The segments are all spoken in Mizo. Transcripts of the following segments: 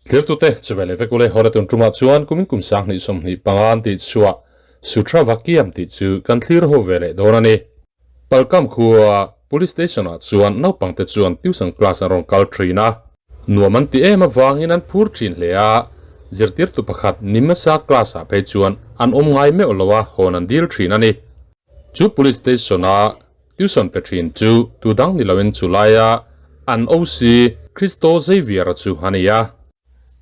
Thirtute chuve leh vek ule hawla tun tumah chuan kumin kum 2025 an tih chhuah Sutra Vakiam tih chu kan thlir ho ve leh dawn a ni. Palkam khua Police Station ah chuan naupangte chuan tuition class an rawn kal thin a. Nuam an ti em avangin an phur thin hle a, zirtirtu pakhat Nimasa class ah phei chuan an awm ngai meuh lo a, hawn an dil thin a ni. Chu Police Station a tuition pe thin chu tu dang ni loin chu laia an OC Christo Xavier-a chu a ni a.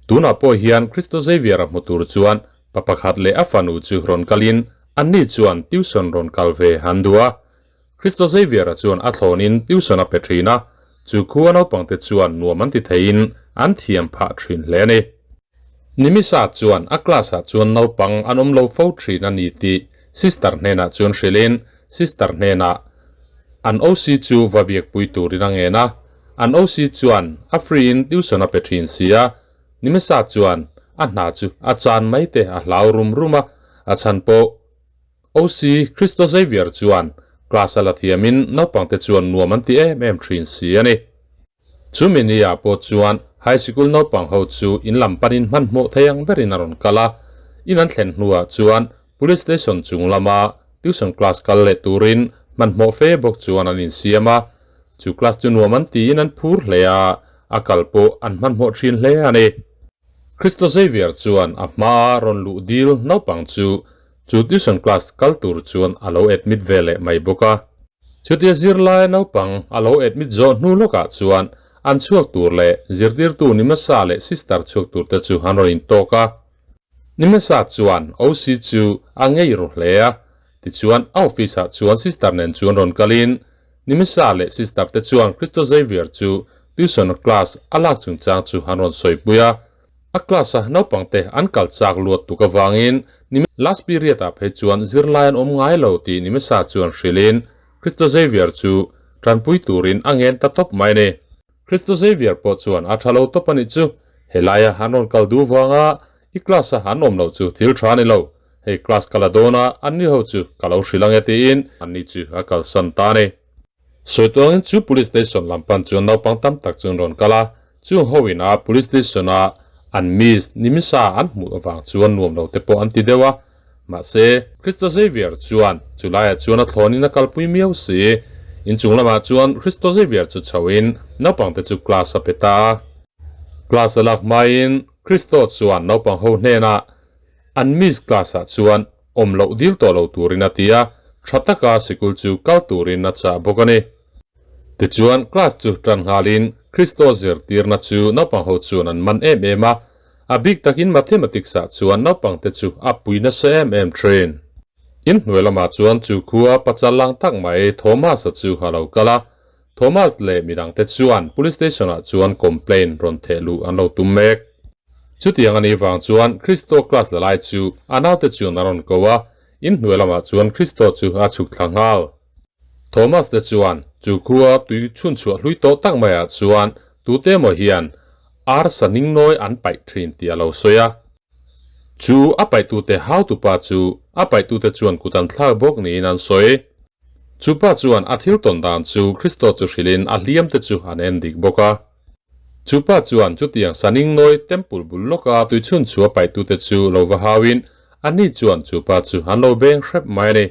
Tunah pawh hian Christo Xavier-a hmu tur chuan pa pakhat leh a fanu chu rawn kalin anni chuan tuition rawn kal ve an duh a. Christo Xavier-a chuan a thlawnin tuition a pe thin a, chu khua naupangte chuan nuam an ti theiin an thiam phah thin hle a ni. Nimisa chuan a class-ah chuan naupang an awm lo fo thin a ni tih sister hnenah chuan hrilhin sister hnenah an OC chu va biakpui turin a ngen a. An OC chuan a free-in tuition a pe thin si a, Nimisa chuan a hna chu a chan mai te a hlau rum rum a, a chhan pawh OC Christo Xavier chuan class a la thiamin naupangte chuan nuam an ti em em thin si a ni. Chumi ni ah pawh chuan high sikul naupang ho chu in lam panin hmanhmawh thei ang berin a rawn kal a, in an thlen hnuah chuan Police Station chung lama tuition class kal leh turin hmanhmawh fe bawk chuan an insiam a, chu class chu nuam an tiin an phur hle a, a kal pawh an hmanhmawh thin hle a ni. Christo Xavier chuan a hmaa rawn luh dil naupang chu chu tuition class kal tur chuan a lo admit ve leh mai bawk a. Chutia zirlai naupang a lo admit zawh hnu lawkah chuan an chhuak tur leh zirtirtu Nimasa leh sister chhuak tur te chu an rawn intawk a. Nimasa chuan OC chu a ngei ru hle a, tichuan a office ah chuan sister nen chuan rawn kalin Nimasa leh sister te chuan Christo Xavier chu tuition class a lak chungchang chu an rawn sawipui a. A class a naupangte an kal chak luat tuk avangin ni last period ah phei chuan zirlai an awm ngai lo tih Nimesa chuan hrilhin Christo Xavier chu tanpui turin a ngen ta tawp mai a ni. Christo Xavier pawh chuan a tha lo tawp a nih chu, helaia an rawn kal duh vanga i class a an awm loh chu thil tha a ni lo, hei class ka la dawn a anni ho chu ka lo hrilh ange tiin anni chu a kalsan ta a ni. Sawi tuangin chu Police Station lam pan chuan naupang tam tak chu an rawn kal a, chung ho ina Police Station a an miss nimisa an hmuh avang chuan nuam lo te pawh an ti deuh a, mahse Christo Xavier chuan chu laiah chuan a thlawnin a kalpui miau si. Inchung lamah chuan Christo Xavier chu chhoin naupang te chu class a pe ta a. Class a lak hmain Christo chuan naupang ho hnenah an miss class ah chuan awm loh dil tawh lo turin a ti a, tha taka sikul chu kal turin a chah bawk a ni. Tichuan, class chu tan nghalin Kristo zirtirna chu naupang ho chuan an man em em a, a bik takin Mathematics ah chuan naupangte chu a pui nasa em em thin. Inhnuai lamah chuan chu khua pachal lang tak mai Thomas-a chu a lo kal a, Thomas leh midangte chuan Police Station ah chuan complaint rawn theh luh an lo tum mek. Chutiang a nih vang chuan Christo class la lai chu a naute chuan a rawn ko a, inhnuai lamah chuan Christo chu a chhuk thla nghal. Thomas te chuan chu khua tui chhunchhuah hlui tawh tak maiah chuan tute emaw hian arsa ningnawi an paih thin tih a lo sawi a. Chu a paihtute hautupa chu a paihtute chuan kut an thlak bawk niin an sawi. Chupa chuan a thil tawn dan chu Christo chu hrilhin a hliam te chu an en dik bawk a. Chupa chuan chutiang saning nawi temple bul lawka tuichhun chu a paihtute chu lo va hauin anni chuan chupa chu an lo beng hrep mai a ni.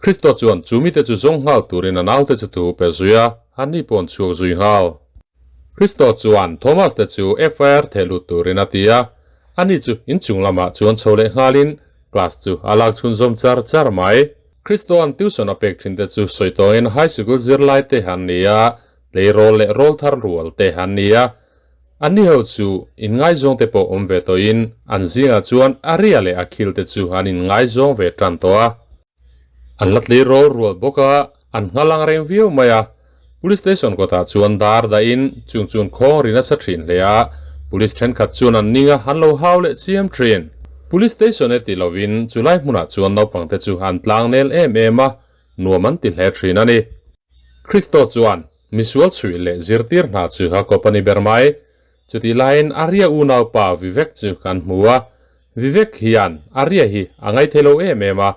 Kristo chuan chu mite chu zawng nghal turin a naute chu thu pe zui a, anni pawh an chhuak zui nghal. Kristo chuan Thomas te chu FIR theh lut turin a ti a, ani chu inchung lamah chuan chho leh nghalin class chu a lak chhunzawm char char mai. Kristoan tuition a pek thinte chu sawi tawngin high sikul zirlai te an ni a, Tleirawl leh rawl thar rual te an ni a, anni ho chu inngaizawng te pawh awm ve tawhin an zingah chuan Aria leh Akhil te chu an inngaizawng ve tan tawh a. An la tleirawl rual bawk a, an nghal ang reng viau mai a. Police station kawtah chuan dar dahin chung chuan khawng ri nasa thin hle a, police thenkhat chuan an ning a, an lo hau leh chiam thin. Police station e ti lovin chulai hmunah chuan naupang te chu an tlang nel em em a, nuam an ti hle thin a ni. Kristo chuan misual chhuih leh zirtir hna chu a kawp a ni ber mai. Chutih laiin Aria unaupa Vivek chu kan hmu a. Vivek hian Aria hi a ngaithei lo em em a,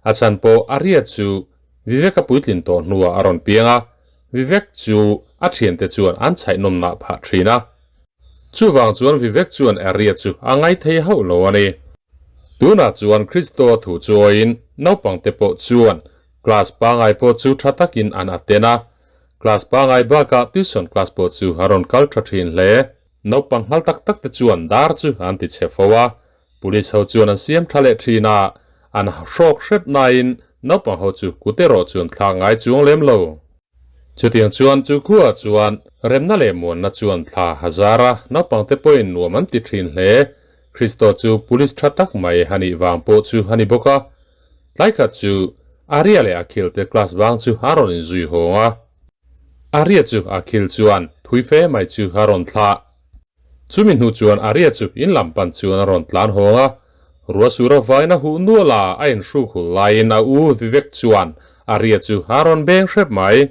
a chhan pawh Aria chu Vivek a puitlin tawh hnuah a rawn piang a, Vivek chu a thiante chuan an chhaihnawmnah phah thin a. Chuvang chuan Vivek chuan Arya chu a ngaithei hauh lo a ni. Tunah chuan Kristo thu chuain naupangte pawh chuan class pangai pawh chu tha takin an attend a. Class pangai bakah tuition class pawh chu a rawn kal tha thin hle. Naupang nghal tak tak te chuan dar chu an ti chhe fo a, Police ho chuan an siam tha leh thin a, an hrawk hrep nain naupang ho chu kut erawh chuan thlak ngai chuang lem lo. Chutiang chuan chu khuaah chuan remna leh muanna chuan thla hazara naupangte pawhin nuam an ti thin hle. Kristo chu police tha tak mai a nih vang pawh chu a ni bawk a. Tlai khat chu Aria leh Akhil te class bang chu a rawn inzui hawng a. Aria chu Akhil chuan thui fe mai chu a rawn thlah. Chumi hnu chuan Aria chu in lam pan chuan a rawn tlan hawng a, Ruahsura vain a huh nual a, a inhruk hul laiin a u Vivek chuan Aria chu a rawn beng hrep mai.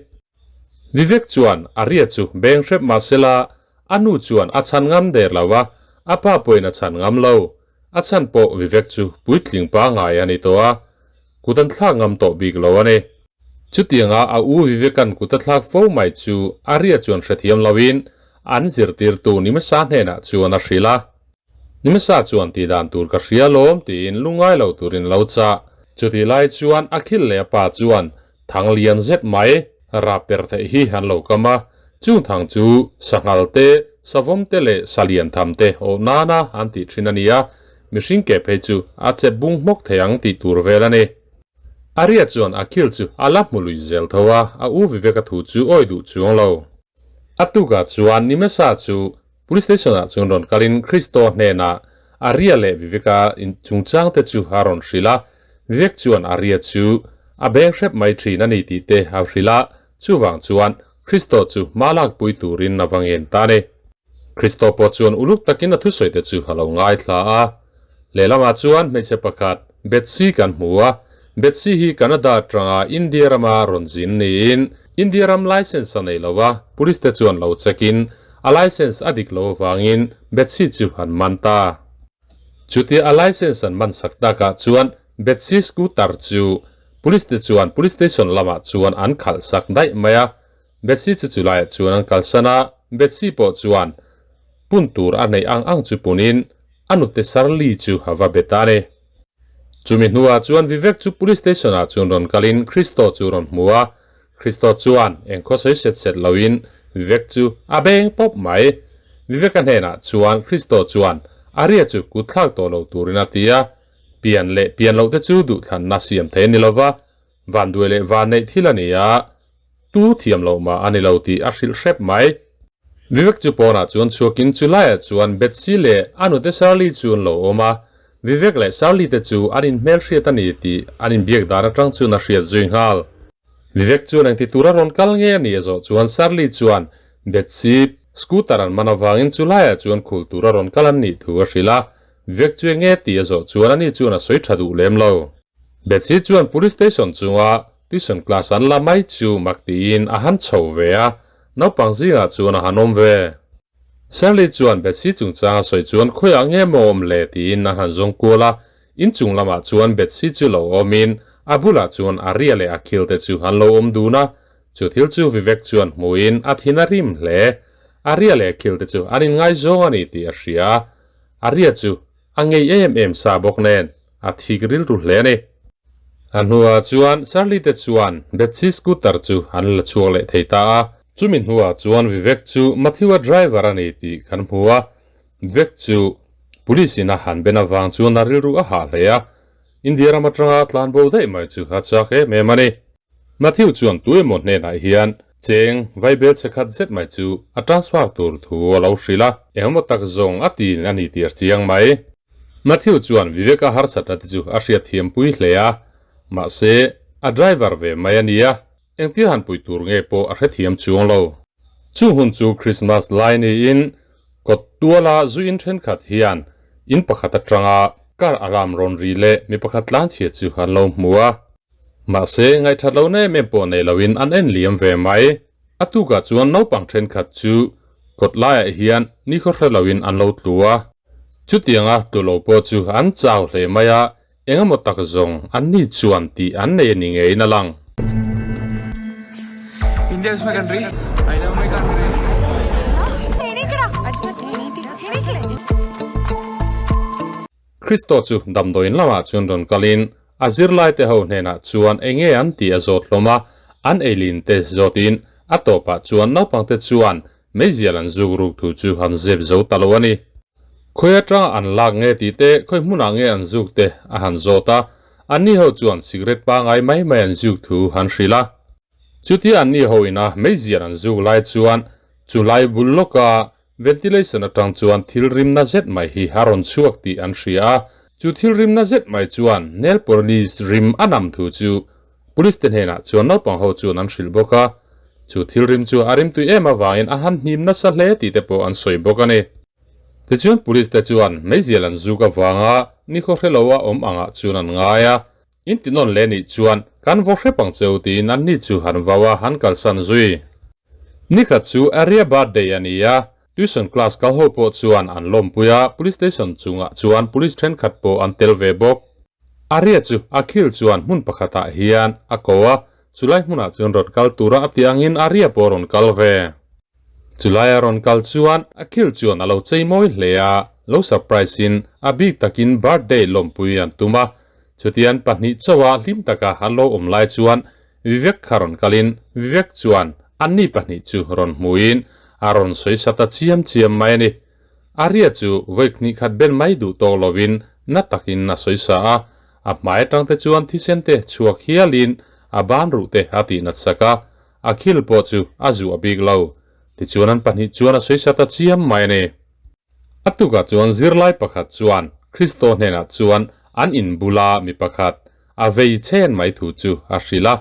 Vivek chuan Aria chu beng hrep mah sela a nu chuan a chhan ngam der lo a, a pa pawhin a chhan ngam lo. A chhan pawh Vivek chu puitling pangngai a ni tawh a, kut an thlak ngam tawh bik lo a ni. Chutianga a u Vivekan kut a thlak fo mai chu Arya chuan hrethiam loin an zirtirtu Nimasa hnenah chuan a hrilh a. Nimasa chuan tih dan tur ka hria lawm tiin lungngai lo turin lo chah. Chutih lai chuan Akhil leh a pa chuan thang lian zet mai rap per theih hi an lo kam a, chung thang chu sanghal te, savawm te leh salian tham te awh nana an tih thin a ni a, mihring ke phei chu a chep bung hmawk thei ang tih tur vel a ni. Arya chuan Akhil chu a la hmu lui zel tho a, a u Viveka thu chu awi duh chuang lo. A tukah chuan Nimesa chu Police Station ah chuan rawn kalin Christo hnenah Arya leh Viveka in chungchang te chu a rawn hrilh a, Vivek chuan Arya chu a beng hrep mai thin a ni tih te a hrilh a, chuvang chuan Christo chu hma lakpui turin a va ngen ta a ni. Christo pawh chuan uluk takin a thusawi te chu a lo ngaithla a. Lehlamah chuan hmeichhe pakhat Betsy kan hmu a, Betsy hi Canada atanga India rama rawn zin niin India ram license a nei lo a, police te chuan lo check in a license a dik lo avangin Betsy chu an man ta. Chutia a license an man sak takah chuan Betsy scooter chu police te chuan police station lamah chuan an khalh sak daih mai a, Betsy chu chulaiah chuan an kalsan a, Betsy pawh chuan pun tur a neih ang ang chu punin a nute Shirley chu a va bet a ni. Chumi hnuah chuan Vivek chu police station ah chuan rawn kalin Christo chu rawn hmu a, Christo chuan eng khaw sawi set set loin Vivek chu a beng pawp mai. Vivek-a hnenah chuan Christo chuan Arya chu kut thlak tawh lo turin a ti a, pian leh pian loh te chu duhthlanna siam thei a ni lova, Vanduai leh van neih thil a ni a, tu thiam loh mah a ni lo tih a hrilh hrep mai. Vivek chu pawnah chuan chhuakin chu laiah chuan Betsy leh a nute Shirley chu an lo awm a, Vivek leh Shirley te chu an inhmelhriat a ni tih an inbiak dan atang chuan a hriat zui nghal. Vivek chuan engti tura rawn kal nge a nih a zawh chuan Shirley chuan Betsy scooter an man avangin chu laiah chuan khul tura rawn kal an nih thu a hrilh a, Vivek chu enge tih a zawh chuan ani chuan a sawi tha duh lem lo. Betsy chuan police station chunga tuition class an la mai chu mak tiin a han chho ve a, naupang zingah chuan a han awm ve. Shirley chuan Betsy chungchang a sawi chuan khawiah nge maw awm le tiin a han zawng kual a, inchung lamah chuan Betsy chu lo awmin a bulah chuan Aria leh Akhil te chu an lo awm dun a, chu thil chu Vivek chuan hmuhin a thin a rim hle. Aria leh Akhil te chu an inngaizawng a ni tih a hria a, Aria chu a ngei em em sa bawk nen a thik rilru hle a ni. A hnuah chuan Shirley te chuan Betsy scooter chu an la chhuak leh thei ta a. Chumi hnuah chuan Vivek chu Matthew-a driver a ni tih kan hmu a, Vivek chu police in a han ben avang chuan a rilru a hah hle a, India ram atanga tlan bo daih mai chu a chak em em a ni. Matthew chuan tu emaw hnenah hian cheng vaibel che khat zet mai chu a transfer tur thu a lo hrilh a, engemaw tak zawng a tin a ni tir chiang mai. Matthew chuan Viveka harsatna te chu a hriatthiam pui hle a, mahse a driver ve mai a nia, engtia han pui tur nge pawh a hrethiam chuang lo. Chung hun chu Christmas lai niin kawt tuala zu in thenkhat hian in pakhat atanga car alarm rawn ri leh mi pakhat tlanchhia chu an lo hmu a. Mahse, ngaihthat lohna em em pawh nei loin an en liam ve mai. A tukah chuan naupang thenkhat chu kawt laiah hian nikhaw hre loin an lo tlu a. Chutianga tlu lo pawh chu an chau hle mai a, eng emaw tak zawng an ni chuan tih an nei a ni ngeiin a lang. India is my country. I love my country. Kristo chu damdawiin lamah chuan rawn kalin a zirlaite ho hnenah chuan enge an tih a zawt hlawm a, an eilin te zawtin a tawpah chuan naupangte chuan meizial an zuk ruk thu chu an zep zo ta lo a ni. Khawi atanga an lak nge tih te, khawi hmunah nge an zuk te a han zawt a, anni ho chuan cigarette pangai mai mai an zuk thu han hrilh a. Chutia anni ho ina meizial an zuk lai chuan chu lai bul lawka Ventilation atang chuan thil rimna zet mai hi a rawn chhuak tih an hria a, chu thil rimna zet mai chuan nail polish rim a nam thu chu Police te hnenah chuan naupang ho chuan an hrilh bawk a, chu thil rim chu a rimtui em avangin a han hnim nasa hle tih te pawh an sawi bawk a ni. Tichuan Police te chuan meizial an zuk avanga nikhaw hre loa awm angah chuan an ngai a, in ti nawn leh nih chuan kan vaw hrep ang cheu tiin an ni chu han vau a, han kalsan zui. Nikhat chu Arya birthday a ni a, tuition class kal ho pawh chuan an lawmpui a, police station chungah chuan police thenkhat pawh an tel ve bawk. Arya chu Akhil chuan hmun pakhatah hian a ko a, chulai hmunah chuan rawn kal tura a tih angin Arya pawh a rawn kal ve. Chulai a rawn kal chuan Akhil chuan a lo chei mawi hle a, lo surprise in a bik takin birthday lawmpui an tum a, Chutian pahnih chauha hlim taka an lo awm lai chuan Vivek kha rawn kalin Vivek chuan anni pahnih chu rawn hmuin a rawn sawi sa ta chiam chiam mai a ni. Arya chu vawi hnih khat ben mai duh tawk lovin na takin a sawi sa a, a hmai atang te chuan thisen te chhuak hialin a ban ruh te a tih nat sak a, a khil pawh chu a zuah bik lo. Tichuan an pahnih chuan a sawi sa ta chiam mai a ni. A tukah chuan zirlai pakhat chuan Kristo hnenah chuan an in bula mi pakhat a vei chen mai thu chu a hrilh a,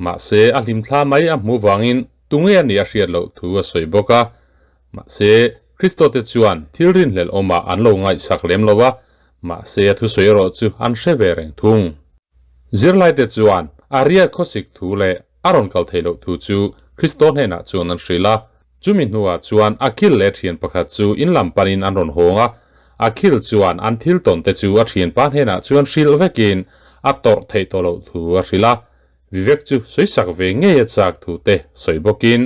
mahse a hlimthla mai a hmuh vangin tunge a nih a hriat loh thu a sawi bawk a. Mahse Kristo te chuan thil rinhlelh awmah an lo ngaihsak lem lo a, mahse a thusawi erawh chu an hre ve reng thung. Zirlaite chuan a riat khawsik thu leh a rawn kal theih loh thu chu Kristo hnenah chuan an hrilh a. Chumi hnuah chuan Akhil leh thian pakhat chu in lam panin an rawn hawng a, Akhil chuan an thil tawn te chu a thianpa hnenah chuan hrilh vekin a tawrh theih tawh loh thu a hrilh a, Vivek chu sawisak ve ngei a chak thu te sawi bawkin,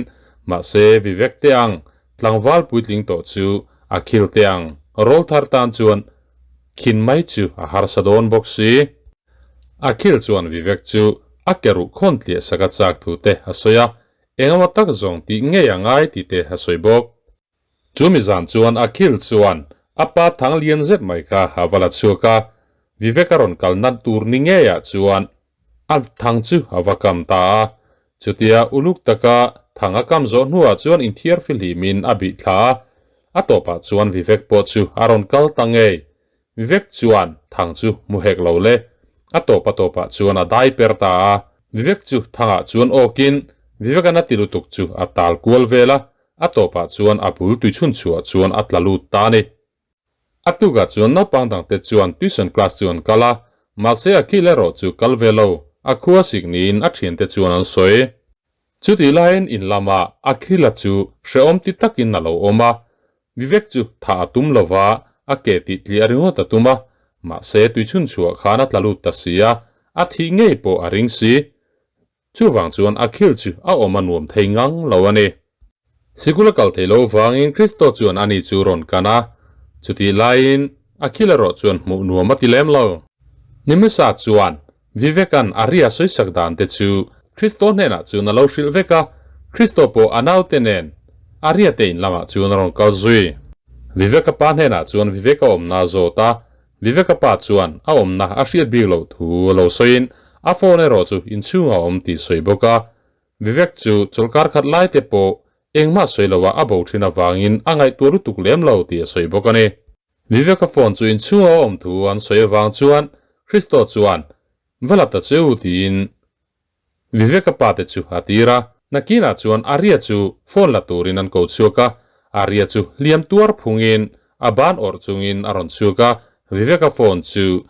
mahse Vivek te ang tlangval puitling tawh chu Akhil te ang rawl thar tan chuan khin mai chu a harsa dawn bawk si. Akhil chuan Vivek chu a ke ruh khawn tliah sak a chak thu te a sawi a, Engemaw tak zawng tih ngei a ngai tih te a sawi bawk. Chu mi zan chuan Akhil chuan a pa thang lian zet mai kha a va la chhuak a, Vivek a rawn kal nat tur ni ngeiah chuan a thang chu a va kam ta a. Chutia uluk taka thang a kam zawh hnuah chuan inthiar fihlimin a bih thla a, a tawpah chuan Vivek pawh chu a rawn kal ta ngei. Vivek chuan thang chu hmu hek lo le. A tawp a tawpah chuan a dai per ta a. Vivek chu thangah chuan awkin Vivek-an a ti lutuk chu a tal kual vel a, a tawpah chuan a bul tui chhun chhuah chuan a tla lut ta a ni. A tukah chuan naupang dangte chuan tuition class chu an kal a, mahse a kil erawh chu kal ve lo, a khua sik niin a thiante chuan an sawi. Chutih laiin in lamah Akhila chu hrehawm ti takin a lo awm a, Vivek chu tha a tum lova, a ke tih tliah ringawt a tum a, mahse tuichhun chhuah khan a tla lut ta si a, a thih ngei pawh a ring si. Chuvang chuan Akhil chu a awm a nuam thei ngang lo a ni. Sikul a kal thei lo vangin Kristo chuan ani chu rawn kan a, chutih laiin Akhil erawh chuan hmuh nuam a ti lem lo. Nimisa chuan Vivekan a ria sawisak dan te chu Kristo hnenah chuan a lo hrilh vek a, Kristo pawh a naute nen a ria te in lamah chuan a rawn kal zui. Viveka pa hnenah chuan Viveka awmna a zawt a, Viveka pa chuan a awmna a hriat bik loh thu a lo sawiin a phone erawh chu inchhungah a awm tih sawi bawk a, Vivek chu chawlhkar khat lai te pawh engmah sawi loah a bo thin avangin a ngaihtuah lutuk lem lo tih a sawi bawk a ni. Viveka phone chu inchhunga a awm thu an sawi avang chuan Christo chuan, Va la ta che u tiin Viveka pa te chu a tir a. Nakinah chuan Arya chu phone la turin an ko chhuak a, Arya chu hliam tuar phungin a ban awrh chungin a rawn chhuak a, Viveka phone chu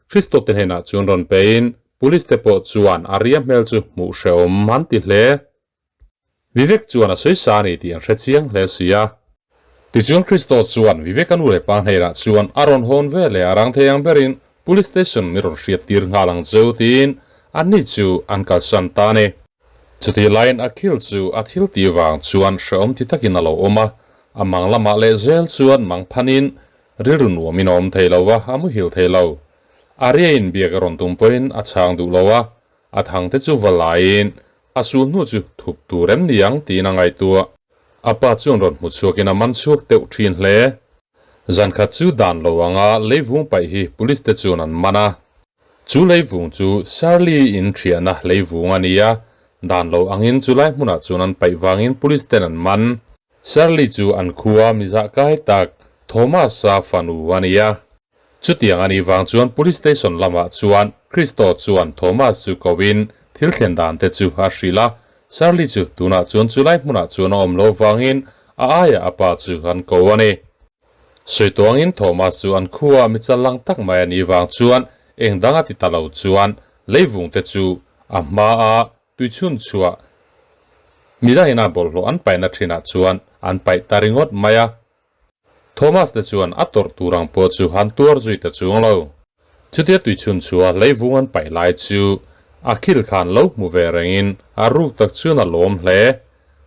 Christo te hnenah chuan rawn pein Police te pawh chuan Arya hmel chu hmuh hrehawm an ti hle. Vivek chuan a sawi sa a ni tih an hre chiang hle si a. Tichuan Christos chuan Vivek a nu leh pa hnenah chuan a rawn hawn ve leh a rang thei ang berin Police Station mi rawn hriat tir nghal ang cheu tiin anni chu an kalsan ta a ni. Chutih laiin Akhil chu a thil tih vang chuan hrehawm ti takin a lo awm a, a mang lamah leh zel chuan mang phanin Rilru nuamin a awm thei lo a, a muhil thei lo. Aria-in biak a rawn tum pawhin a chhang duh lo a, a thang te chu va laiin a sul hnu chu thup tur em ni ang tiin a ngaihtuah. A pa chuan rawn hmu chhuakin a man chhuak deuh thin hle. Zan khat chu dan lo anga leivung paih hi police te chuan an man a. Chu leivung chu Shirley in thiahna leivung a ni a, dan lo angin chu lai hmunah chuan an paih vangin police ten an man. Shirley chu an khua mizah kai tak Thomas-a fanu a ni a. Chutiang a nih vang chuan Police Station lamah chuan Christo chuan Thomas chu koin thil thlen dan te chu a hrilh a, Shirley chu tunah chuan chulai hmunah chuan a awm lo vangin a aiah a pa chu an ko a ni. Sawi tuangin Thomas chu an khuaa mi challang tak mai a nih vang chuan eng dang a ti ta lo chuan leivung te chu a hmaa tuichhun chhuah midangin a bawlhhlawh an paihna thinah chuan an paih ta ringawt mai a. Thomas te chuan a tawrh tur ang pawh chu han tuar zui ta chuang lo. Chutia tuichhun chua leivung an paih lai chu a khil khan lo hmu ve rengin a ruk tak chuan a lawm hle.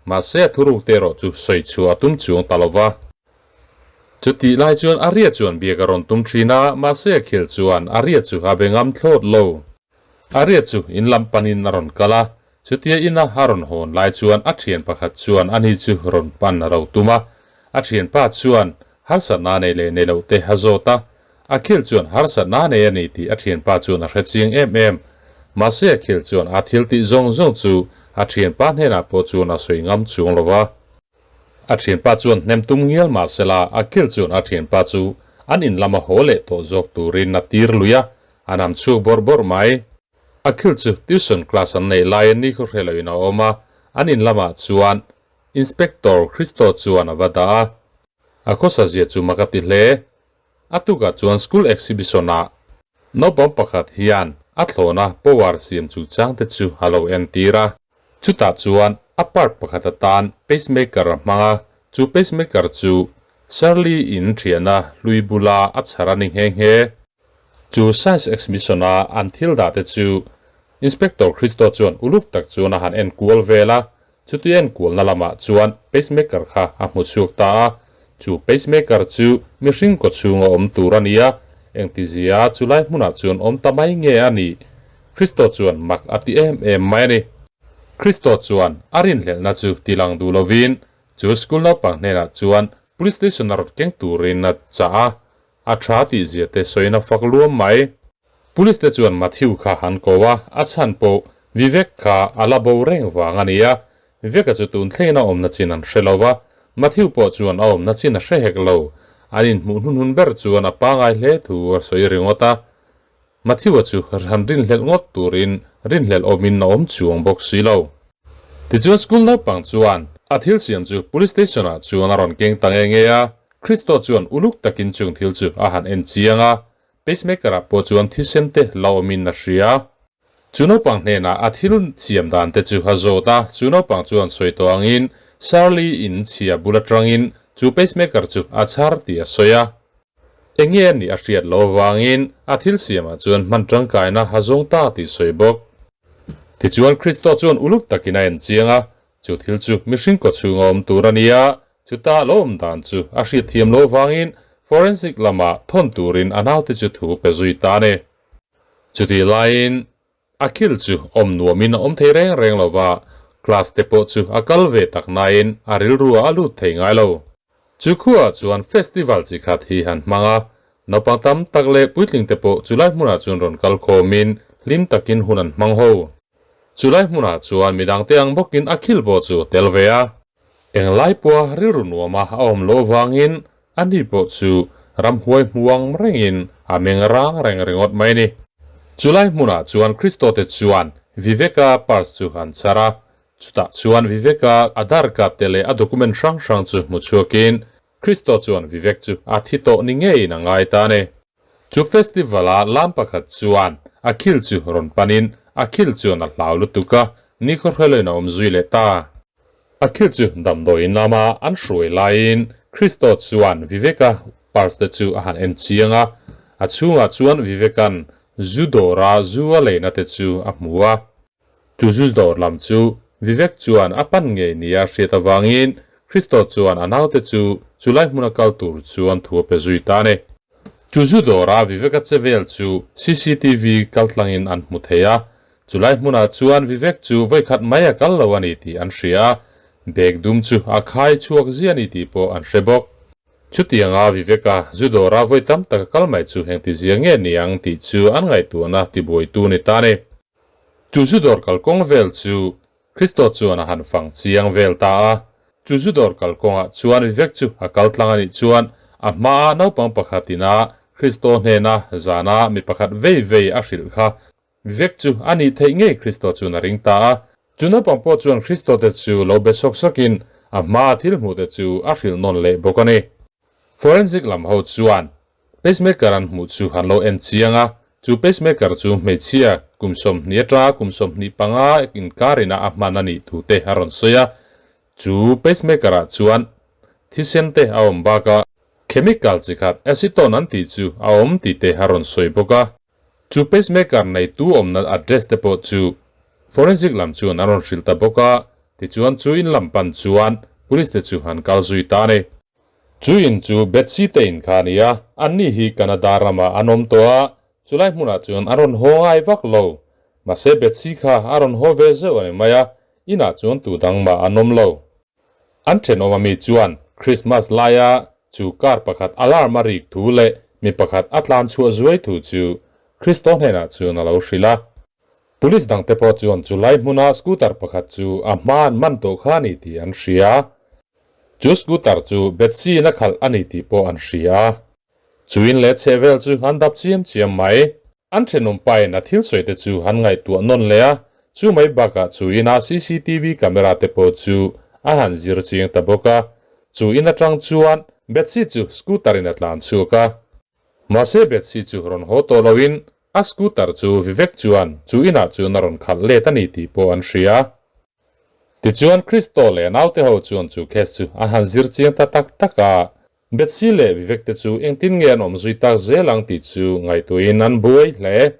Mahse a thuruk te erawh chu sawi chhuah a tum chuang ta lo va. Chutih lai chuan Aria chuan biak a rawn tum thin a, mahse a khil chuan Aria chu a be ngam thlawt lo. Aria chu in lam panin a rawn kal a, chutia ina a rawn hawn lai chuan a thian pakhat chuan ani chu rawn pan a lo tum a. A thianpa chuan harsatna nei leh nei loh te a zawt a, Akhil chuan harsatna nei a ni tih a thianpa chuan a hre chiang em em. Mahse Akhil chuan a thil tih zawng zawng chu a thianpa hnenah pawh chuan a sawi ngam chuang lo va. A thianpa chuan hnem tum ngial mahsela Akhil chuan a thianpa chu an in lama haw leh tawh zawk turin a tir lui a, A nam chhuk bawrh bawrh mai. Akhil chu tuition class an neih laiin ni khaw hre loin a awm a, an in lamah chuan Inspector Christo chuan a va dah a. A khawsa zia chu mak a ti hle. A tukah chuan school exhibition ah naupang pakhat hian a thlawna power siam chungchang te chu a lo entir a. Chutah chuan a part pakhat atan pacemaker a hmang a, chu pacemaker chu Shirley in thiana hlui bula a chhar a ni nghe nghe. Chu science exhibition a an thil dah te chu Inspector Christo chuan uluk tak chuan a han en kual vel a, chuti en kualna lamah chuan pacemaker kha a hmu chhuak ta a, chu pacemaker chu mihring kaw chhunga awm tur a ni a, engtizia chu lai hmunah chuan awm ta mai nge a nih? Christo chuan mak a ti em em mai a ni. Christo chuan a rinhlelhna chu tilang duh lovin chu school naupang hnenah chuan police station a rawn keng turin a chah a, A tha tih zia te sawiin a fak luam mai. Police te chuan Matthew kha an ko a, a chhan pawh Vivek kha a la bo reng vang a ni a. Viveka chu tun thlengin a awmna chin an hre lo va, Matthew pawh chuan a awmna chin a hre hek lo. An inhmuh hnunhun ber chuan a pangai hle thu a sawi ringawt a. Matthew-a chu han rinhlelh ngawt turin rinhlelh awmin a awm chuang bawk si lo. Tichuan school naupang chuan a thil siam chu police station ah chuan a rawn keng ta nge nge a, Christo chuan uluk takin chung thil chu a han en chiang a, pacemaker ah pawh chuan thisen te la awmin a hria. Chu naupang hnenah a thil siam dan te chu a zawt a, chu naupang chuan sawi tawh angin Shirley in chhia bul atangin chu pacemaker chu a chhar tih a sawi a. Enge a nih a hriat loh avangin a thil siamah chuan hman tangkaina a zawng ta tih sawi bawk. Tichuan Kristo chuan uluk takin a en chiang a, chu thil chu mihring kaw chhunga awm tur a ni a, chuta lo awm dan chu a hriat thiam loh avangin forensic lamah thawn turin a naute chu thu pe zui ta a ni. Chutih laiin A kil chu awm nuamin a awm thei reng reng lo va, class te pawh chu a kal ve tak nain a rilru ah a lut thei ngai lo. Chu khuaah chuan festival chi khat hi han hmang a, naupang tam tak leh puitling te pawh chulai hmunah chuan rawn kal khawmin hlim takin hun an hmang ho. Chulai hmunah chuan midang te ang bawkin a khil pawh chu a tel ve a. Englai pawha rilru nuama a awm loh avangin Ani pawh chu ramhuai hmuang rengin a meng rang reng ringawt mai a ni. Chulai hmunah chuan Kristo te chuan Viveka purse chu an chhar a, chutah chuan Viveka Aadhaar card te leh a document hrang hrang chu hmu chhuakin Kristo chuan Vivek chu a thi tawh ni ngeiin a ngai ta a ni. Chu festival a lam pakhat chuan Akhil chu rawn panin Akhil chuan a hlau lutuk a, nikhaw hreloin a awm zui leh ta. Akhil chu damdawiin lama an hruai laiin Christo chuan Viveka purse te chu a han en chiang a, a chhungah chuan Viveka'n zu dawra zu a leina te chu a hmu a. Chu zu dawr lam chu Vivek chuan a pan ngei nia hriat avangin Christo chuan a naute chu chulai hmuna kal tur chuan thu a pe zui ta a ni. Chu zu dawra Vivek-a che vel chu cctv kaltlangin an hmu thei a, chulai hmunah chuan Vivek chu vawikhat mai a kal lo a ni tih an hria a, bag dum chu a khai chhuak zia a ni tih pawh an hre bawk. Chutianga Vivek-a zu dawra vawi tam tak a kal mai chu engtizia nge ni ang tih chu an ngaihtuahna tibuaitu ni ta a ni. Chu zu dawr kalkawng vel chu Kristo chuan a han fang chiang vel ta a. Chu zu dawr kalkawngah chuan Vivek chu a kal tlang a nih chuan a hmaa naupang pakhatin a Kristo hnena zana mi pakhat vei vei a hrilh kha Vivek chu a nih theih ngei Kristo chuan a ring ta a. Chu naupang pawh chuan Kristo te chu lo be sawk sawkin a hmaa thil hmuh te chu a hrilh nawn leh bawk a ni. Forensic lam ho chuan Pacemaker an hmuh chu an lo en chiang a, chu pacemaker chu hmeichhia kum 20 atanga kum 25 inkarina a hman a nih thu te a rawn sawi a. Chu pacemaker ah chuan thisen te a awm bakah chemical chi khat acetone an tih chu a awm tih te a rawn sawi bawk a. Chu pacemaker neitu awmna address te pawh chu forensic lam chuan a rawn hrilh ta bawk a, tichuan chu in lam pan chuan police te chu an kal zui ta a ni. Chu in chu Betsy te in kha a ni a, anni hi Canada ramah an awm tawh a, chulai hmunah chuan a rawn haw ngai vak lo. Mahse Betsy kha a rawn haw ve zeuh a ni mai a, inah chuan tu dang mah an awm lo. An thenawm ami chuan Christmas laia chu car pakhat alarm a rik thu leh mi pakhat a tlan chhuah zuai thu chu Christo hnenah chuan a lo hrilh a. Police dangte pawh chuan chulai hmuna scooter pakhat chu a hma an man tawh kha a ni tih an hria. Chu scooter chu Betsy in a khalh a ni tih pawh an hria a. Chu in leh chheh vel chu an dap chiam chiam mai. An thenawm pain a thil sawi te chu an ngaihtuah nawn leh a, chu mai bakah chu ina cctv camera te pawh chu a han zir chiang ta bawk a. Chu in atang chuan Betsy chu scooter in a tlan chhuak a. Mahse Betsy chu rawn haw tawh loin a scooter chu Vivek chuan chu inah chuan a rawn khalh let a ni tih pawh an hria. Tichuan Kristo leh naute ho chuan chu case chu an han zir chiang ta tak tak a, Betsy leh Vivek te chu engtin nge an awm zui tak zel ang tih chu ngaihtuahin an buai hle.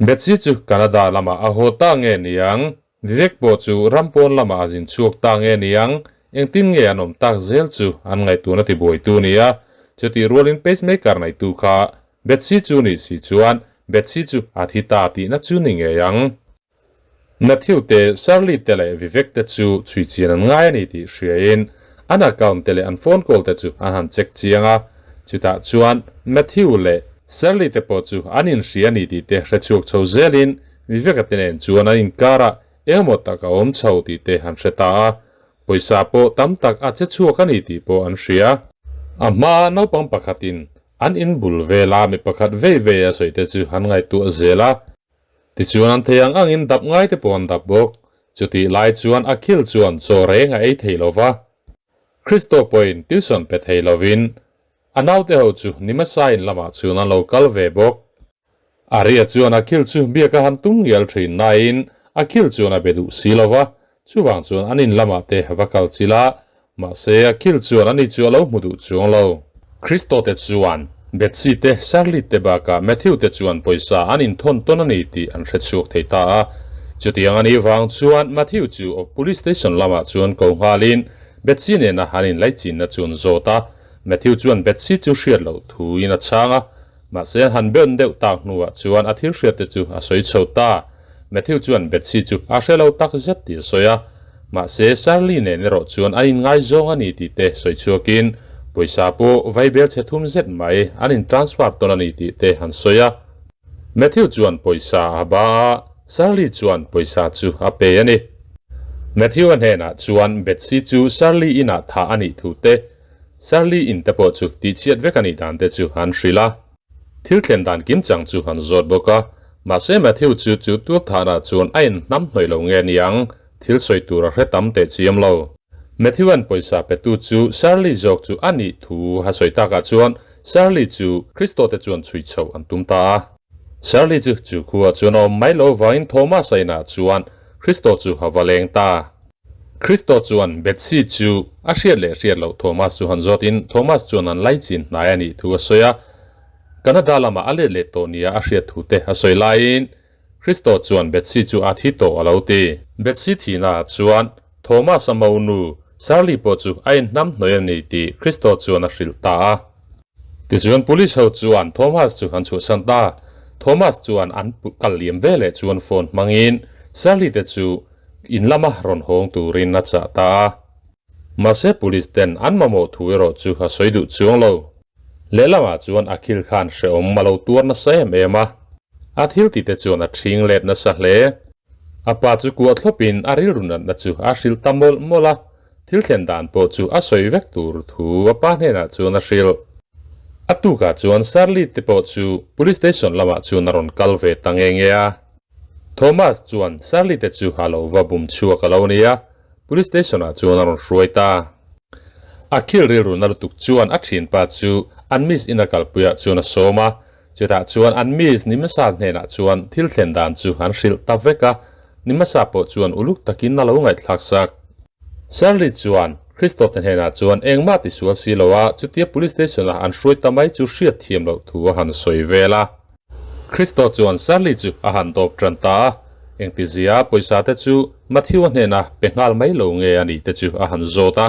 Betsy chu Canada lamah a haw ta nge niang, Vivek pawh chu ram pawn lamah a zin chhuak ta nge niang, engtin nge an awm tak zel chu an ngaihtuahna tibuaitu nia. Chutih rualin pacemaker neitu kha Betsy chu nih si chuan Betsy chu a thi ta tihna chu ni ngei ang. Matthew te, Shirley te leh Vivek te chu chhui chian an ngai a ni tih hriain an account te leh an phone call te chu an han check chiang a. Chutah chuan Matthew leh Shirley te pawh chu an inhria a ni tih te hre chhuak chho zelin Vivek-a te nen chuan an inkarah engemaw tak a awm chho tih te an hre ta a. Pawisa pawh tam tak a che chhuak a ni tih pawh an hria. A hmaa naupang pakhatin an inbul vela mi pakhat vei vei a sawi te chu an ngaihtuah zel a. Tichuan an thei ang angin dap ngai te pawh an dap bawk. Chutih lai chuan Akhil chuan chaw reng a ei thei lo va. Christo pawhin tuition pe thei lovin a naute ho chu Nimasa in lamah chuan an lo kal ve bawk. Aria chuan Akhil chu biak a han tum ngial thin nain Akhil chuan a be duh si lo va, chuvang chuan an in lamah te va kal chil a, Mahse, Akhil chuan ani chu a lo hmu duh chuang lo. Christo te chuan Betsy te, Shirley te bakah Matthew te chuan pawisa an inthawn tawn a ni tih an hre chhuak thei ta a. Chutiang a nih vang chuan Matthew chu Police Station lamah chuan ko nghalin Betsy nena an inlaichinna chu an zawt a. Matthew chuan Betsy chu hriat loh thuin a chhang a. Mahse, an han bewn deuh tak hnuah chuan a thil hriat te chu a sawi chho ta. Matthew chuan Betsy chu a hre lo tak zet tih a sawi a. Mahse, Shirley nen erawh chuan an inngaizawng a ni tih te sawi chhuakin, pawisa pawh vaibel chhe thum zet mai an in transfer tawn a ni tih te an sawi a. Matthew chuan pawisa a ba a, Shirley chuan pawisa chu a pe a ni. Matthew-a hnenah chuan Betsy chu Shirley inah thah a nih thu te, Shirley in te pawh chu tihchhiat vek a nih dan te chu an hrilh a. Thil thlen dan kim chang chu an zawt bawk a, mahse Matthew chu chu tur thanah chuan a inhnam hnawih lo nge niang, thil sawi tur a hre tam teh chiam lo. Matthew-a'n pawisa petu chu Shirley zawk chu a nih thu a sawi takah chuan Shirley chu Christo te chuan chhui chhoh an tum ta a. Shirley chu chu khuaah chuan a awm mai lo vangin Thomas-a inah chuan Christo chu a va leng ta. Christo chuan Betsy chu a hriat leh hriat loh Thomas chu han zawtin Thomas chuan an laichin hnai a nih thu a sawi a. Canada lamah a let leh tawh nia a hriat thu te a sawi laiin Christo chuan Betsy chu a thi tawh a lo ti. Betsy thihnaah chuan Thomas a monu Shirley pawh chu a inhnam hnawih a ni tih Christo chuan a hrilh ta a. Tichuan police ho chuan Thomas chu an chhuahsan ta. Thomas chuan an kal liam ve leh chuan phone hmangin Shirley te chu in lama rawn hawng turin a chah ta a. Mahse police ten an mamawh thu erawh chu a sawi duh chuang lo. Lehlamah chuan Akhil khan hrehawm a lo tuar nasa em em a. A thil tih te chuan a ṭhing let nasa hle. A pa chu kuah thlawpin a rilru natna chu a hrilh ta mawlh mawlh a, thil thlen dan pawh chu a sawi vek tur thu a pa hnenah chuan a hrilh. A tukah chuan Shirley te pawh chu Police Station lamah chuan a rawn kal ve ta nge nge a. Thomas chuan Shirley te chu a lo va bum chhuak a lo ni a, Police Station ah chuan a rawn hruai ta. A khil rilru na lutuk chuan a thianpa chu an miss ina kalpuiah chuan a sawm a, Chutah chuan an miss Nimasa hnenah chuan thil thlen dan chu an hrilh ta vek a, Nimasa pawh chuan uluk takin a lo ngaihthlak sak. Shirley chuan Christophe hnenah chuan engmah ti sual si lo a, chutia police station a an hruai ta mai chu hriat thiam loh thu a han sawi vel a. Christo chuan Shirley chu a han dawp tan ta a, engtizia pawisa te chu Matthew-a hnena pe nghal mai lo nge a nih te chu a han zawt a.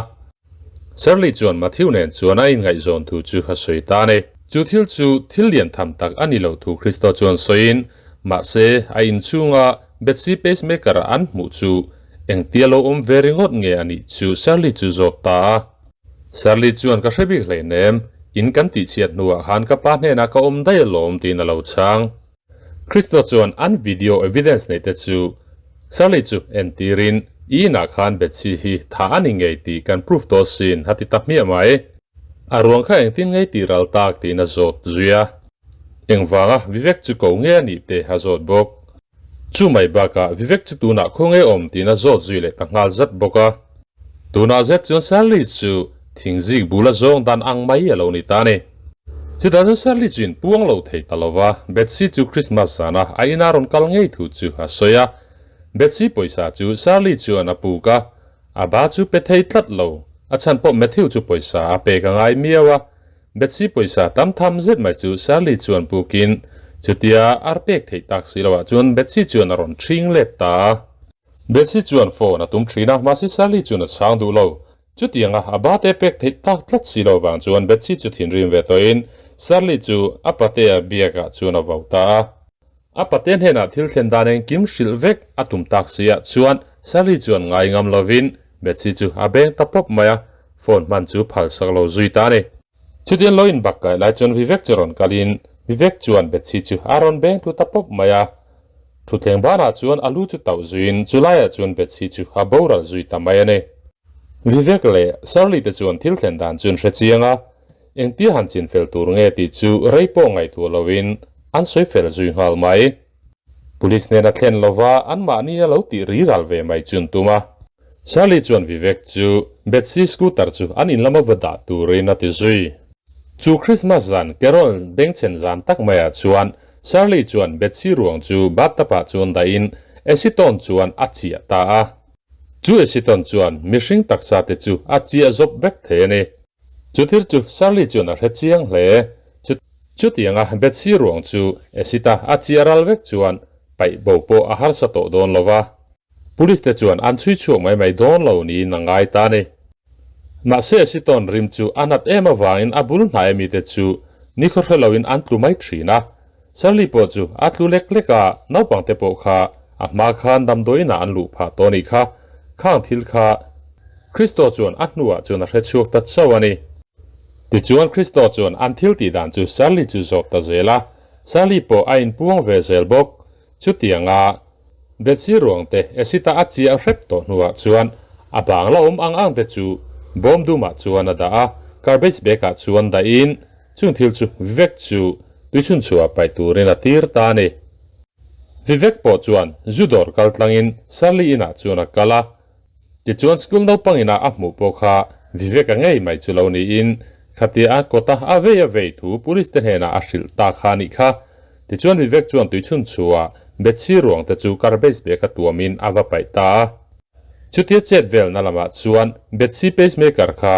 Shirley chuan Matthew nen chuan a inngaihzawn thu chu a sawi ta a ni. Chu thil chu thil lian tham tak a ni lo thu Christo chuan sawiin, mahse a inchhunga Betsy pacemaker an hmuh chu engtia lo awm ve ringawt nge a nih chu Shirley chu zawt ta a. Shirley chuan ka hre bik hleinem, in kan tihchhiat hnuah khan ka pa hnenah ka awm daih alawm tiin a lo chhang. Christo chuan an video evidence neih te chu Shirley chu entirin i inah khan Betsy hi tha a ni ngei tih kan proof tawh sin a ti ta hmiah mai. A ruang kha engtin ngei tih ral tak tiin a zawt zui a. Engvanga Vivek chu ko nge a nih te a zawt bawk. Chu mai bakah Vivek chu tunah khaw nge awm tiin a zawt zui leh ta nghal zat bawk a. Tunah zet chuan Shirley chu thingzik bula zawng dan ang mai a lo ni ta a ni. Chutah chuan Shirley chu inpuang lo thei ta lo va, Betsy chu Christmas zana a ina rawn kal ngei thu chu a sawi a. Betsy pawisa chu Shirley chuan a puk a, a ba chu pe thei tlat lo. A chhan pawh Matthew chu pawisa a pek a ngai miau a. Betsy pawisa tam tham zet mai chu Shirley chuan pukin chutia ar pek theih tak si loah chuan Betsy chuan a rawn ṭhing let ta a. Betsy chuan phone a tum thin a, mahse Sally chuan a chhang duh lo. Chutianga a bate pek theih tak tlat si lo vang chuan Betsy chu thinrim ve tawhin Sally chu a patea biakah chuan a vau ta a. A pate hnenah thil thlen dan engkim hrilh vek a tum tak si ah chuan Sally chuan ngai ngam lovin Betsy chu a beng ta pawp mai a, phone hman chu phal sak lo zui ta a ni. Chutiang lo inbak kai lai chuan Vivek chu rawn kalin Vivek chuan Betsy chu a rawn beng tlu ta pawp mai a. Thutthleng banah chuan a lu chu tauh zuiin chulaiah chuan Betsy chu a boral zui ta mai a ni. Vivek leh Shirley te chuan thil thlen dan chu an hre chiang a, engtia han chin fel tur nge tih chu rei pawh ngaihtuah loin an sawi fel zui nghal mai. Police hnena thlen lova anmahni a lo tih ri ral ve mai chu an tum a. Shirley chuan Vivek chu Betsy scooter chu an in lama va dah turin a ti zui. Chu Christmas zan Carol bengchhen zan tak maiah chuan Shirley chuan Betsy ruang chu bathtub ah chuan dahin acetone chuan a chiah ta a. Chu acetone chuan mihring taksa te chu a chiah zawp vek thei a ni. Chu thil chu Shirley chuan a hre chiang hle. Chu chutianga Betsy ruang chu acid a a chiah ral vek chuan paih bo pawh a harsa tawh dawn lo va. Police te chuan an chhui chhuak mai mai dawn lo niin a ngai ta a ni. Mahse acetone rim chu a nat em avangin a bul hnai mite chu nikhaw hre loin an tlu mai thin a. Shirley pawh chu a tlu lek lek a, naupang te pawh kha a hma khan damdawiinah an luh phah tawh a nih kha. Khang thil kha Christo chuan a hnuah chuan a hre chhuak ta chauh a ni. Tichuan Christo chuan an thil tih dan chu Shirley chu zawt ta zel a, Shirley pawh a inpuang ve zel bawk. Chutianga Betsy ruang te acid-a a chiah hrep tawh hnuah chuan a bang la awm ang ang te chu bawm dumah chuan a dah a, garbage bag-ah chuan dahin chung thil chu Vivek chu tuichhun chhuah paih turin a tir ta a ni. Vivek pawh chuan zu dawr kal tlangin Shirley inah chuan a kal a, tichuan school naupang inah a hmuh pawh kha Vivek-a ngei mai chu lo niin khatia a kawta a vei a vei thu police te hnenah a hrilh ta kha a nih kha. Tichuan Vivek chuan tuichhun chhuah Betsy ruang te chu garbage bag a tuamin a va paih ta a. Chutia chet velna lamah chuan Betsy pacemaker kha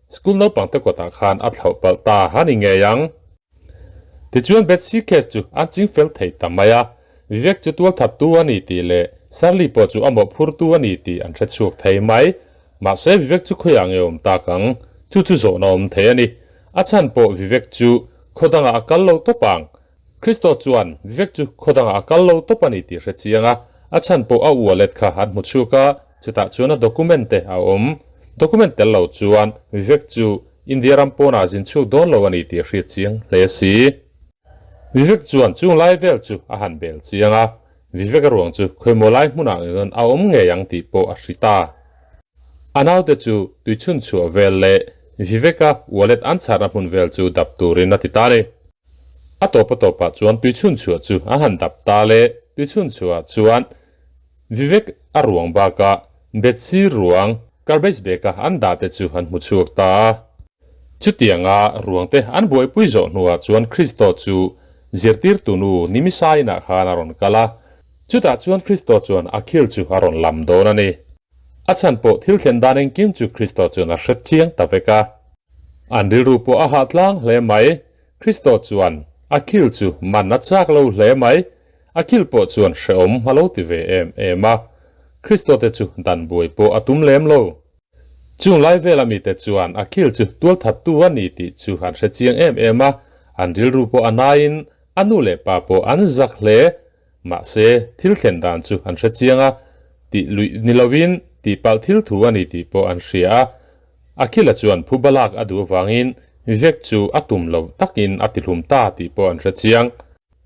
school naupang te kawtah khan a thlauh palh ta a ni ngei ang. Tichuan Betsy case chu an ching fel thei ta mai a, Vivek chu tualthattu a ni tih leh Shirley pawh chu a mawhphurtu a ni tih an hre chhuak thei mai. Mahse Vivek chu khawiah nge awm tak ang? Chu chu zawhna awm thei a ni. A chhan pawh Vivek chu khaw dangah a kal lo tawp ang. Christo chuan Vivek chu khaw dangah a kal lo tawp a ni tih hre chiang a, a chhan pawh a wallet kha an hmu chhuak a, chutah chuan a document te a awm. Document tel lo chuan Vivek chu India ram pawnah zin chhuak dawn lo a ni tih hriat chiang hle si. Vivek chuan chung lai vel chu a han bel chiang a, Vivek a ruang chu khawimaw lai hmunah ngen a awm ngei ang tih pawh a hri ta. A naute chu tuichhun chhuah vel leh Viveka wallet an chharna hmun vel chu dap turin a ti ta a ni. A tawp a tawpah chuan tuichhun chhuah chu a han dap ta le, tuichhun chhuahah chuan Vivek a ruang bakah Betsy ruang garbage bag-a an dah te chu an hmu chhuak ta a. Chutianga ruangte an buaipui zawh hnuah chuan Kristo chu zirtirtu nu Nimisainah khan a rawn kal a, chutah chuan Kristo chuan a khil chu a rawn lam dawn a ni. A chhan pawh thil thlen dan engkim chu Kristo chuan a hre chiang ta vek a. An rilru pawh a hah tlang hle mai. Kristo chuan a khil chu man a chak lo hle mai. A khil pawh chuan hrehawm a lo ti ve em em a. Kristo te chu dan buai pawh a tum lem lo. Chung lai vela mite chuan a khil chu tualthattu a ni tih chu an hre chiang em em a, an rilru pawh a naiin a nu leh pa pawh an zak hle. Mahse, thil thlen dan chu an hre chiang a, tih luih ni lovin tih palh thil thu a ni tih pawh an hria a. Akhila chuan phuba lak a duh avangin Vivek chu a tum lo takin a tihlum ta tih pawh an hre chiang.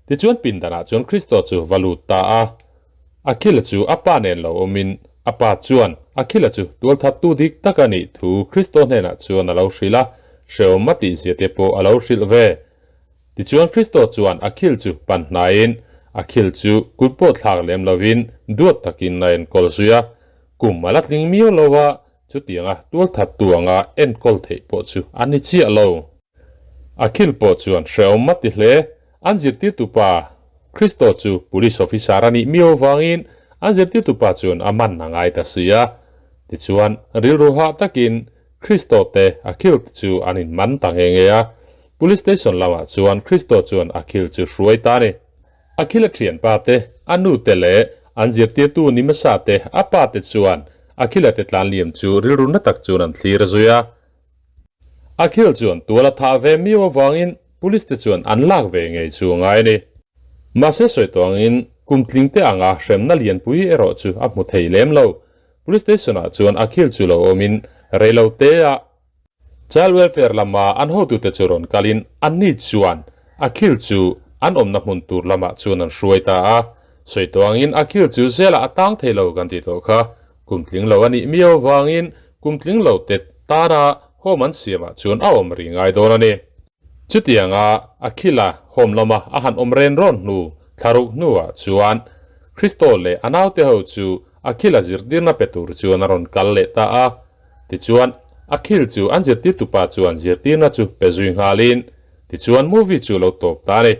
Tichuan pindanah chuan Kristo chu va lut ta a. Akhila chu a pa nen lo awmin a pa chuan Akhila chu tualthattu dik tak a nih thu Kristo hnenah chuan a lo hrilh a, hrehawm a tihzia te pawh a lo hrilh ve. Tichuan Kristo chuan a khil chu pan hnaiin, a khil chu kut pawh thlak lem lovin duat takin a enkawl zui a. Kum a la tling miau lo a, chutianga tualthattu anga enkawl theih pawh chu a ni chiah lo. A khil pawh chuan hrehawm a ti hle. An zirtirtu pa Kristo chu police officer a nih miau avangin an zirtirtu pa chuan a man a ngai ta si a. Tichuan rilru hah takin Kristo te a khil te chu an inman ta nghe nghe a. Police station lamah chuan Christo chuan Akhil chu hruai ta a ni. Akhil a thianpa te, a nu te leh an zirtirtu ni hmasa te, a pa te chuan Akhila te tlan liam chu rilru na tak chuan an thlir a zui a. Akhil chuan tual a thah ve miau avangin police te chuan an lak ve ngei chu a ngai a ni. Mahse sawi tawh angin kum tling te anga hremna lianpui erawh chu a hmu thei lem lo. Police station ah chuan Akhil chu lo awmin reilote ah Child Welfare lama an hotute chu rawn kalin anni chuan Akhil chu an awmna hmun tur lamah chuan an hruai ta a. Sawi tawh angin Akhil chu zelah a tang thei lo kan tih tawh kha. Kum tling lo a nih miau avangin kum tling lo te tana home an siamah chuan a awm rih ngai dawn a ni. Chutianga Akhila home lama a han awm ren rawn hnu thlaruk hnuah chuan Christo leh a naute ho chu Akhila zirtirna pe tur chuan a rawn kal leh ta a. Tichuan, Akhil chu an zirtirtupa chuan zirtirna chu pe zui nghalin, tichuan movie chu lo tawp ta a ni.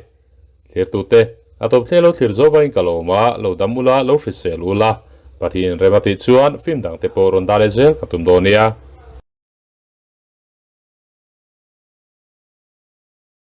Thlirtute, a tawp thleng lo thlir zovain ka lawm a, lo dam ula, lo hrisel ula, Pathian rem a tih chuan film dangte pawh rawn dah leh zel ka tum dawn nia.